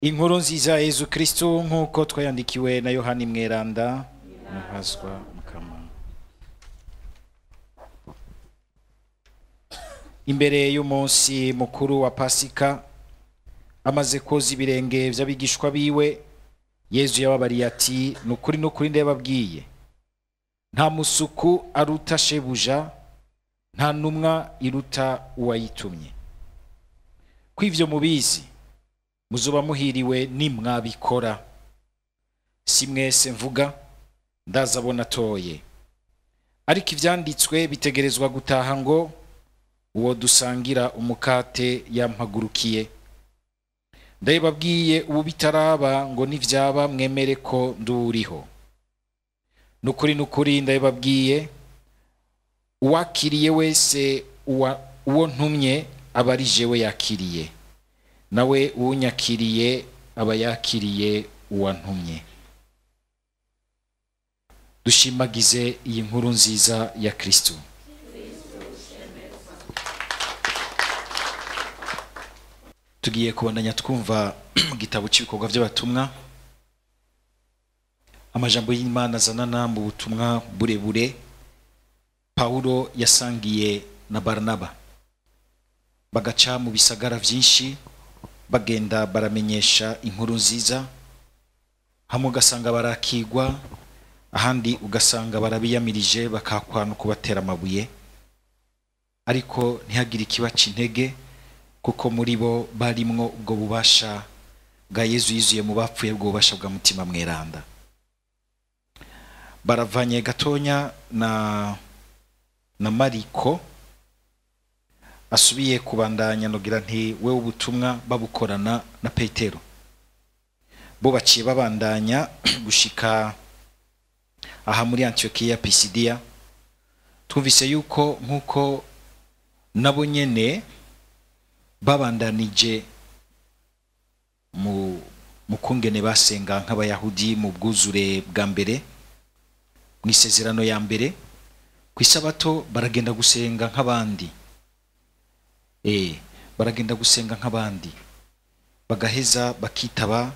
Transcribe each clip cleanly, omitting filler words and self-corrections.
Inkuru nziza ya Yezu Kristo nk'uko twayandikiwe na Yohani Mweranda. Nahazwa mukama. Imbere y'umunsi mukuru wa Pasika, amaze koza ibirenge vy'abigishwa biwe, Yezu yababariye ati: nukuri nukuri ndababwiye, nta musuku aruta shebuja, nta numwa iruta uwayitumye. Kw'ivyo mubizi, muzoba muhiriwe nimwabikora. Si mwese mvuga, ndaza abo natoye. Ariko ivyanditswe bitegerezwa gutaha ngo: uwo dusangira umukate yampagurukiye. Ndabibabwiye ubu bitaraba, ngo nivyaba mwemere ko nduriho. Nukuri nukuri ndabibabwiye, uwakiriye wese uwo ntumye aba ari jewe yakiriye, nawe uwunyakiriye aba yakiriye uwantumye. Dushimagize iyi nkuru nziza ya Kristo. Tugiye kubandanya twumva mu gitabo cy'ibikorwa by'abatumwa amajambo y'Imana azanana mu butumwa burebure Paulo yasangiye na Barnaba, bagaca mu bisagara byinshi bagenda baramenyesha inkuru nziza. Hamwe ugasanga barakigwa, ahandi ugasanga barabiyamirije bakakwana kubatera amabuye, ariko ntihagire ikibaca intege, kuko muri bo barimwo ubwo bubasha bwa Yezu yizuye mu bapfuye, ubwo bubasha bwa Mutima Mweranda. Baravanye gatonya na Mariko asubiye kubandanya nogira nti we ubutumwa babukorana na Petero. Bo baciye babandanya gushika aha muri Antiokia Pisidia. Twumvise yuko nkuko nabo nyene babandanije mu mukungene basenga nk'abayahudi mu bwuzure bwa mbere, mu isezerano ya mbere, ku isabato baragenda gusenga nk'abandi. Baragenda gusenga nk'abandi, bagaheza bakitaba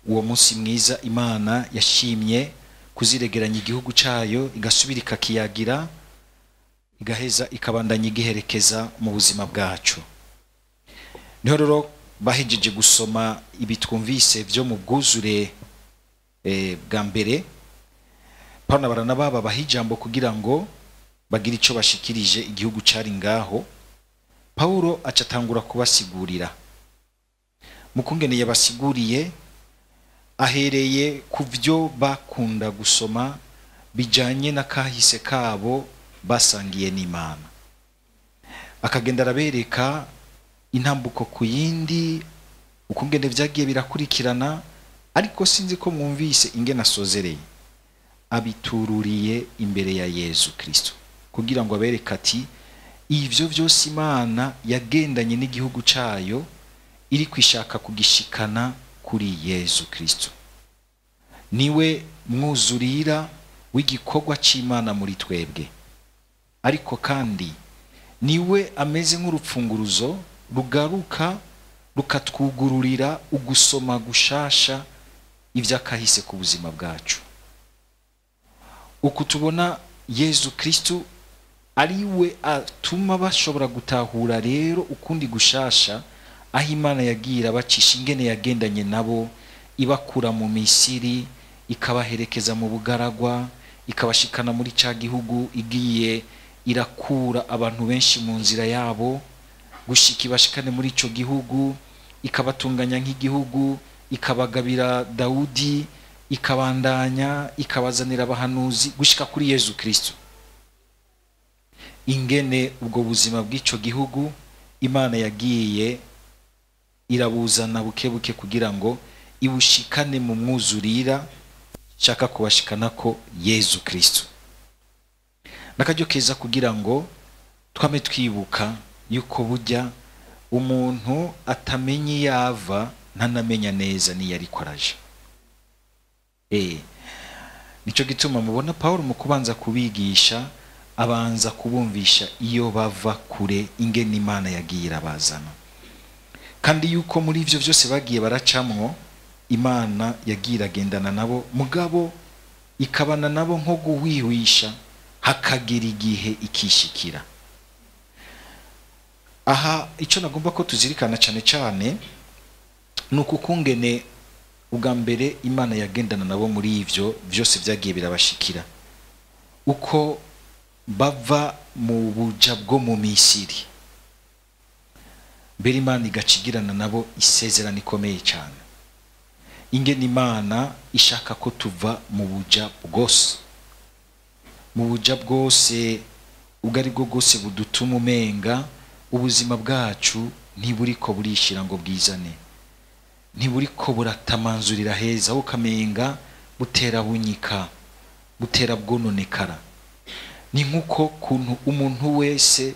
uwo munsi mwiza Imana yashimye kuziregeranya igihugu cayo, igasubira ikakiyagira, igaheza ikabandanya igiherekeza mu buzima bwacu. Niho rero bahejeje gusoma ibitwumvise byo mu bwuzure bwa mbere, Paulo na Barnaba babaha ijambo kugira ngo bagire ico bashikirije igihugu cari ngaho. Paulo acatangura kubasigurira. Mukungene yabasiguriye ahereye ku byo bakunda gusoma bijanye n'akahise kabo basangiye n'Imana, akagenda arabereka intambuko ku yindi ukungene vyagiye birakurikirana. Ariko sinzi ko mwumvise ingene asozereye, abitururiye imbere ya Yezu Kristo kugira ngo abereke ati ivyo vyose Imana yagendanye n'igihugu cayo iri kwishaka kugishikana kuri Yezu Kristo. Niwe mwuzurira w'igikorwa c'Imana muri twebwe, ariko kandi niwe ameze nk'urupfunguruzo rugaruka rukatwugururira ugusoma gushasha ivy'akahise ku buzima bwacu. Uku tubona Yezu Kristo ariwe atuma bashobora gutahura rero ukundi gushasha aho Imana yagira bacisha ingene yagendanye nabo, ibakura mu Misiri, ikabaherekeza mu bugaragwa, ikabashikana muri ca gihugu, igiye irakura abantu benshi mu nzira yabo gushika ibashikane muri ico gihugu, ikabatunganya nk'igihugu, ikabagabira Dawudi, ikabandanya ikabazanira abahanuzi gushika kuri Yezu Kristo. Ingene ubwo buzima bw'ico gihugu Imana yagiye irabuzana buke buke kugira ngo ibushikane mu mwuzurira shaka kubashikana ko Yezu Kristo. Nakaryo keza kugira ngo twame twibuka yuko burya umuntu atamenye yava ntanamenya neza niyo ariko araje. Nico gituma mubona Paulo mu kubanza kubigisha abanza kubumvisha iyo bava kure ingene Imana yagiye irabazana. Kandi yuko muri ivyo vyose bagiye baracamwo, Imana yagiye iragendana nabo, mugabo ikabana nabo nko guhwihwisha, hakagera igihe ikishikira. Aha icyo nagomba ko tuzirikana cyane cyane ni ukukungene ubwa mbere Imana yagendana nabo muri ivyo vyose vyagiye birabashikira, uko bava mu buja bwo mu Misiri, mbere Imana igacigirana nabo isezerano ikomeye cyane. Ingene Imana ishaka ko tuva mu buja bwose, mu buja bwose ubwo ari bwo bwose budutuma umenga ubuzima bwacu ntiburiko burishira ngo bwizane, ntiburiko buratamanzurira heza, aho ukamenga butera bunyika, butera bwononekara. Ni nkuko kuntu umuntu wese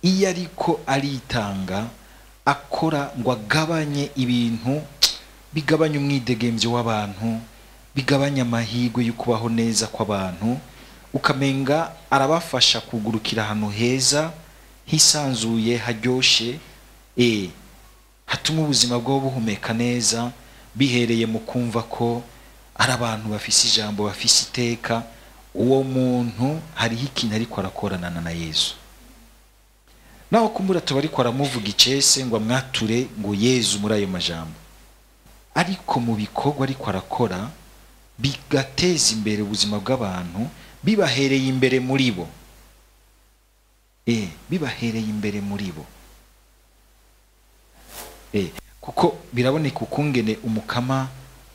iyo ariko aritanga akora ngo agabanye ibintu bigabanye umwidegemvyo w'abantu, bigabanye amahirwe yo kubaho neza kw'abantu, ukamenga arabafasha kugurukira ahantu heza hisanzuye haryoshe, hatuma ubuzima bwabo buhumeka neza, bihereye mu kumva ko ari abantu bafise ijambo, bafise iteka. Uwo muntu hariho ikintu ariko arakorana na Yezu. Naho kumbura tuba ariko aramuvuga icese ngo amwature ngo Yezu muri ayo majambo, ariko mu bikorwa ariko arakora bigateza imbere ubuzima bw'abantu, bibahereye imbere muri bo. Bibahereye imbere muri bo. Kuko biraboneka ukungene umukama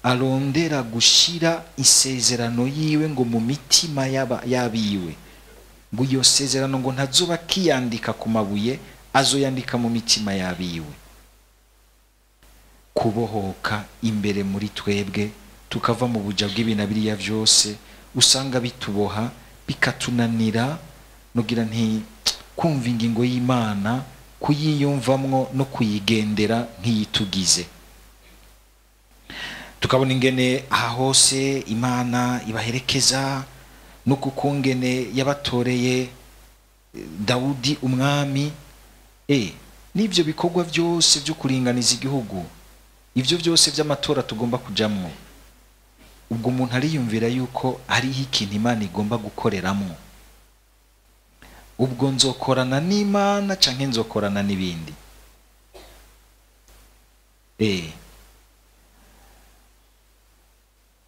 arondera gushira isezerano yiwe ngo mu mitima y'abiwe, ngo iyo sezerano ngo ntazoba akiyandika ku mabuye, azoyandika mu mitima y'abiwe. Kubohoka imbere muri twebwe tukava mu buja bw'ibintu biriya vyose usanga bituboha bikatunanira, nugira nti kumva ingingo y'Imana, kuyiyumvamwo no kuyigendera nk'iyitugize. Tukabona ingene aha hose Imana ibaherekeza, no kukungene yabatoreye Dawudi umwami, n'ivyo bikorwa byose byo kuringaniza igihugu, ivyo byose by'amatora tugomba kujamwo. Ubwo umuntu ariyumvira yuko hariho ikintu Imana igomba gukoreramwo. Ubwo nzokorana n'Imana canke nzokorana n'ibindi?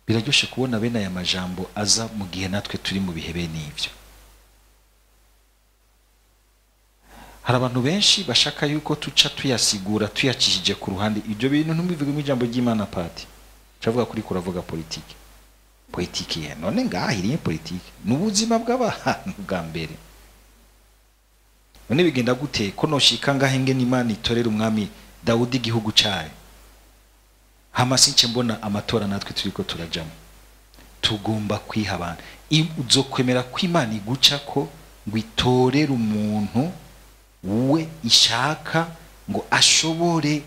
Biraryoshe kubona bene aya majambo aza mu gihe natwe turi mu bihe bene ivyo. Hari abantu benshi bashaka yuko tuca tuyasigura tuyacishije ku ruhande. Ibyo bintu ntubivuge mu ijambo ry'Imana pati. Cavuga kuri kuravuga politiki. Politiki ya none ngaha iri politiki. N'ubuzima bw'abantu bwa mbere. None bigenda gute ko noshika ngahe ngene Imana itorera umwami Dawudi igihugu cayo? Hama since mbona amatora natwe turiko turajamo. Tugomba kwiha abantu. Uzokwemera ko Imana iguca ko ngo itorere umuntu we ishaka ngo ashobore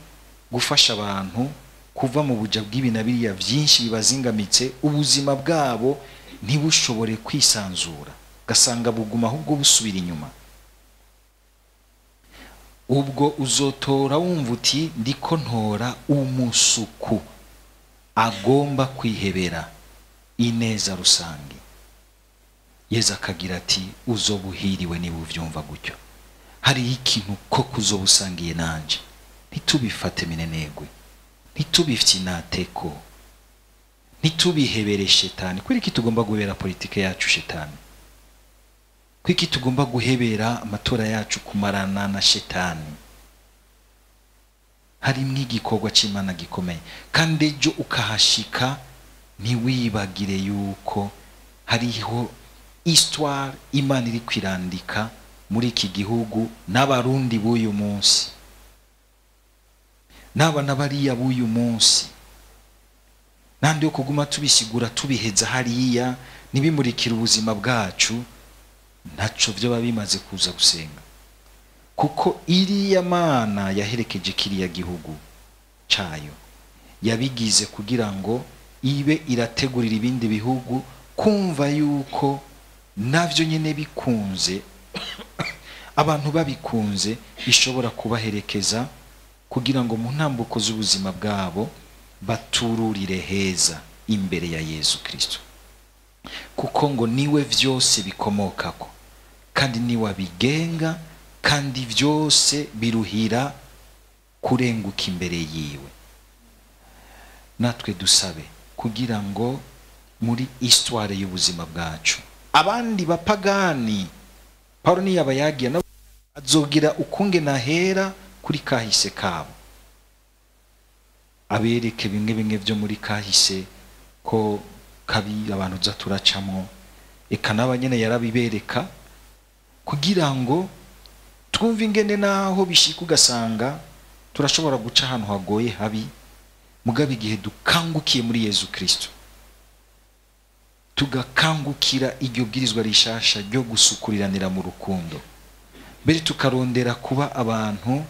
gufasha abantu kuva mu buja bw'ibintu biriya vyinshi bibazingamitse, ubuzima bwabo ntibushobore kwisanzura, gasanga buguma ahubwo busubira inyuma. Ubwo uzotora wumva uti ndiko ntora umusuku agomba kwihebera ineza rusange. Yezu akagira ati uzobuhiriwe niba uvyumva gutyo. Hari ikintu ko kuzobusangiye nanje, ntitubifate minenegwe, ntitubifyinateko, ntitubihebere shetani. Kuri iki tugomba guhebera politike yacu shetani? Kuki tugomba guhebera amatora yacu kumarana na shetani? Harimwo igikorwa c'Imana gikomeye, kandi ejo ukahashika ntiwibagire yuko hariho histoire Imana iri kwirandika muri iki gihugu n'abarundi b'uyu munsi, n'abana bariya b'uyu munsi. Nandi yo kuguma tubisigura tubiheza hariya ntibimurikire ubuzima bwacu, ntaco vyo babimaze kuza gusenga. Kuko iriya Mana yaherekeje kiriya gihugu cayo, yabigize kugira ngo ibe irategurira ibindi bihugu kumva yuko navyo nyene bikunze, abantu babikunze, ishobora kubaherekeza kugira ngo mu ntambuko z'ubuzima bwabo batururire heza imbere ya Yezu Kristo, kuko ngo niwe vyose bikomokako kandi niwe abigenga, kandi vyose biruhira kurenguka imbere yiwe. Natwe dusabe kugira ngo muri histoire y'ubuzima bwacu abandi bapagani Paulo niyaba yagiye nabo azogira ukunge nahera kuri kahise kabo, abereke bimwe bimwe byo muri kahise ko kabi abantu za turacamwo, eka nabanyene yarabibereka kugira ngo twumve ingene naho bishika ugasanga turashobora guca ahantu hagoye habi, mugabe igihe dukangukiye muri Yezu Kristo, tugakangukira iryo bwirizwa rishasha ryo gusukuriranira mu rukundo, mbere tukarondera kuba abantu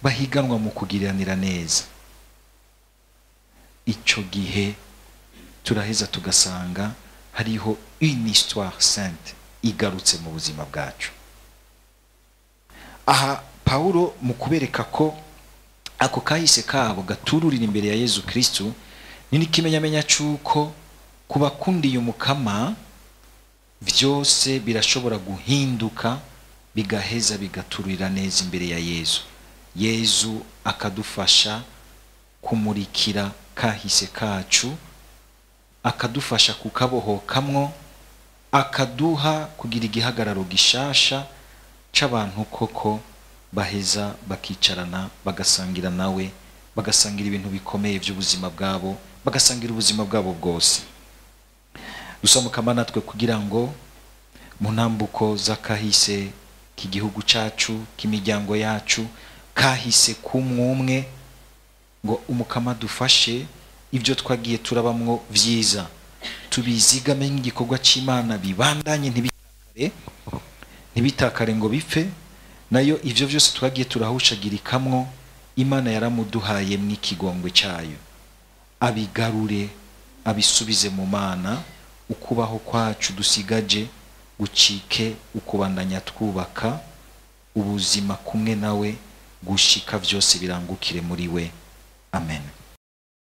bahiganwa mu kugiriranira neza, ico gihe turaheza tugasanga hariho une histoire sainte igarutse mu buzima bwacu. Aha Paulo mu kubereka ko ako kahise kabo gatururira imbere ya Yezu Kristo, ni n'ikimenyamenya c'uko kubakundiye umukama vyose birashobora guhinduka bigaheza bigatururira neza imbere ya Yezu. Yezu akadufasha kumurikira kahise kacu, akadufasha kukabohokamwo, akaduha kugira igihagararo gishasha c'abantu koko baheza bakicarana bagasangira nawe, bagasangira ibintu bikomeye by'ubuzima bwabo, bagasangira ubuzima bwabo bwose. Dusaba natwe kugira ngo mu ntambuko z'akahise k'igihugu cacu, k'imiryango yacu, kahise k'umwumwe, ngo umukama dufashe ibyo twagiye turabamwo vyiza tubizigame nk'igikorwa c'Imana, bibandanye ntibitakare ngo bipfe. Nayo ivyo vyose twagiye turahushagirikamwo, Imana yaramuduhaye mw'ikigongwe cayo, abigarure abisubize mu Mana. Ukubaho kwacu dusigaje gucike ukubandanya twubaka ubuzima kumwe nawe gushika vyose birangukire muri we. Amen.